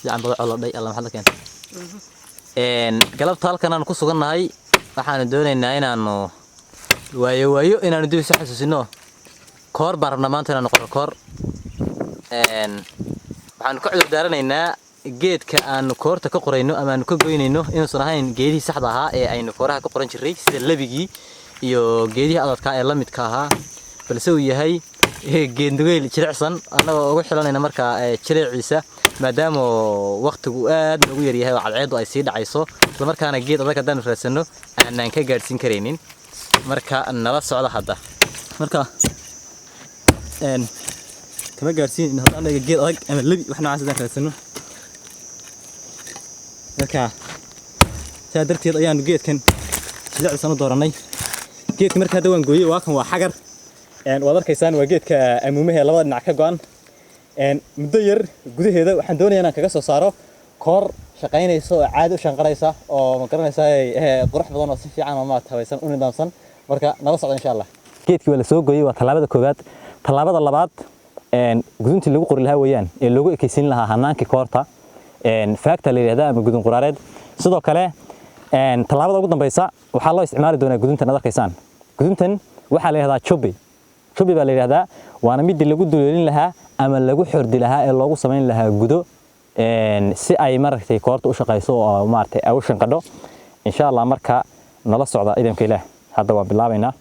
Fiican bada colodhay alla maxaad la keentay. Galabta halkan aan ku sugannahay waxaanu doonaynaa inaanu waayo waayo inaanu dib isu xasuusino. Koor baan rabnaa maanta inaanu qorno koor. Waxaanu ka cudur daaranaynaa geedka aanu koorta ka qorayno ama aanu ka goynayno inuusan ahayn geedihii saxda ahaa ee aynu kooraha ka qoran jirray, sida lebigii iyo geedihii adadkaa ee la midka ahaa, balse uu yahay geed nugeyl jilicsan, annagoo ugu xilanayna markaa jileeciisa, maadaama waqtigu aad noogu yaryahay oo cadceeddu ay sii dhacayso, islamarkaana geed adag haddaanu raadsanno aanaan ka gaadhsiin karaynin. Marka nala socda hadda. Marka kama gaadhsiin haddaan anaga geed adag ama lebi wax noocaas haddaan raadsanno. Marka saa darteed ayaanu geedkan jilicsan u dooranay. Geedka marka hadda waan gooyey, waa kan, waa xagar. Waad arkaysaan, waa geedka amuumaha ee labada dhinac ka go'an. Muddo yar gudaheeda waxaan doonayaa inaan kaga soo saaro koor shaqaynaysa oo caadi u shanqaraysa oo ma garanaysaa, qurux badan oo si fiican oo maarata habaysan u nidaamsan. Marka nala socda insha Allah. Geedkii waa la soo gooyey, waa tallaabada koowaad. Tallaabada labaad guduntii lagu qori lahaa weeyaan ee loogu ekeysiin lahaa hanaankii koorta, faagta la yidhahda ama gudun quraareed. Sidoo kale tallaabada ugu dambeysa waxaa loo isticmaali doonaa guduntan aad arkaysaan. Guduntan waxaa la yidhahdaa jubi, jubi baa la yidhahdaa, waana midii lagu duleelin lahaa ama lagu xordi lahaa ee loogu samayn lahaa gudo si ay maaragtay koorta u shaqayso oo maaragtay ay u shanqadho insha Allah. Marka nala socda idamka Ilaah, hadda waan bilaabaynaa.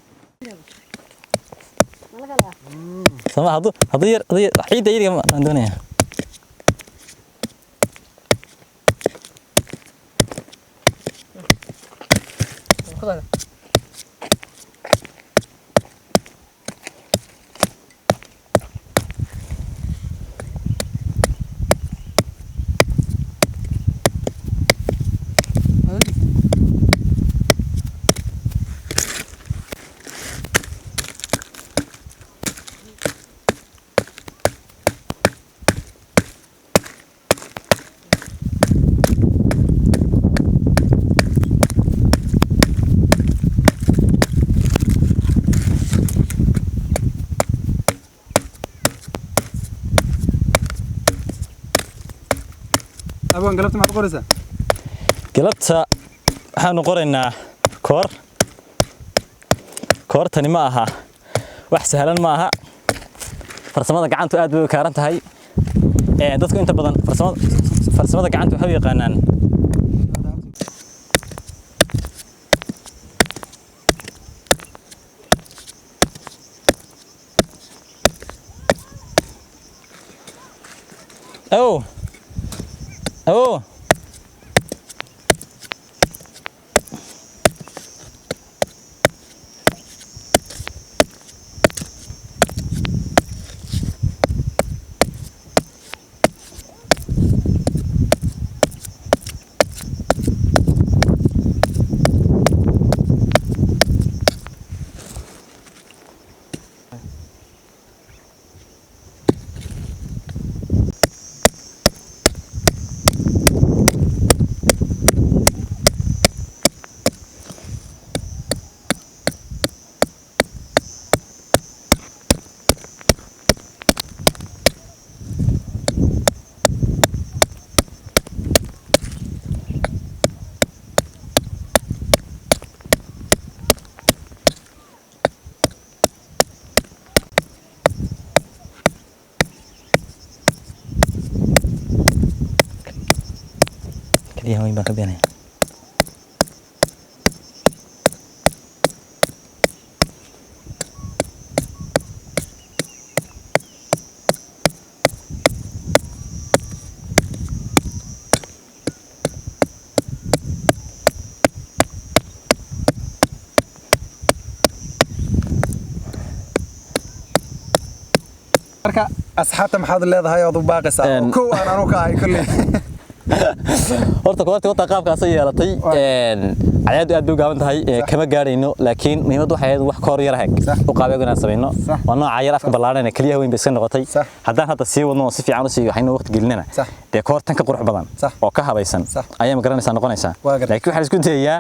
Sama hadduu yar hadduu yar ciidda yariga aan doonayaa. Abaan, galabta maxaad qoraysaa? Galabta waxaanu qoraynaa koor. Koortani ma aha wax sahlan, ma aha. Farsamada gacantu aad bay u kaaran tahay. Dadku inta badan farsamada gacanta waxay u yaqaanaan oh oh. Kaliya weyn baan ka beenaya. Marka asxaabta maxaad leedahay ood u baaqaysaa? Oo kow aan anu ka ahay kolley. Horta koortii wata qaabkaasay yeelatay. Cadceeddu aad bay u gaaban tahay, kama gaadhayno, laakiin muhiimaddu waxay ahayd wax koor yar heg u qaabeego inaan samayno. Waa nooca yar afka ballaaran ee keliyaha weyn bay iska noqotay. Haddaan hadda sii wadno oo si fiican usii waxaynu waqti gelinana, dee koortan ka qurux badan oo ka habaysan ayaa ma garanaysaa noqonaysaa. Waa gartay. Laakiin waxaan isku dayayaa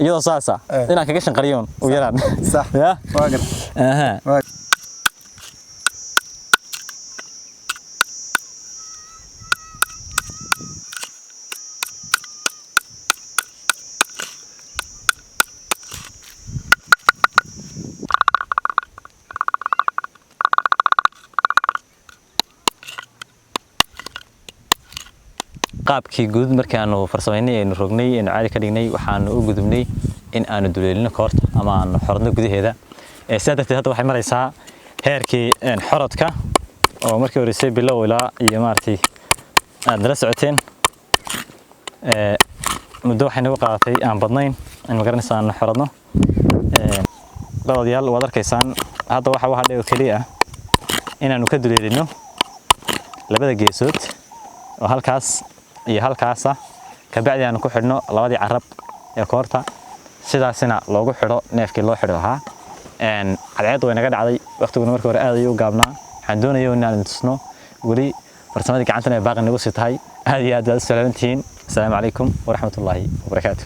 iyadoo saasa inaan kaga shanqariyoon u yaraan. Ya. Waa gartay. Aha. Qaabkii guud markii aanu farsamaynay, aynu rognay, aynu caadi ka dhignay, waxaanu u gudubnay in aanu duleelino koorta ama aanu xorodno gudaheeda. Sidaa darteed hadda waxay maraysaa heerkii xorodka oo markii horeysay bilow ilaa iyo maaragtay aad nala socoteen. Muddo waxay nagu qaadatay aan badnayn in magaranaysa aanu xorodno. Daawadayaal, waad arkaysaan, hadda waxa u hadhay oo keliya ah inaanu ka duleelino labada geesood oo halkaas iyo halkaasa, kabacdi aanu ku xidhno labadii carab ee koorta, sidaasina loogu xidho neefkii loo xidhi lahaa. Cadceeddu way naga dhacday, waqtiguna markii hore aad ayuu u gaabnaa. Waxaan doonaya inaan tusno weli farsamadii gacantana ay baaqi nagu sii tahay. Aad iyo aad baad u salaamantihiin. Asalaamu calaykum waraxmatullaahi wabarakaatu.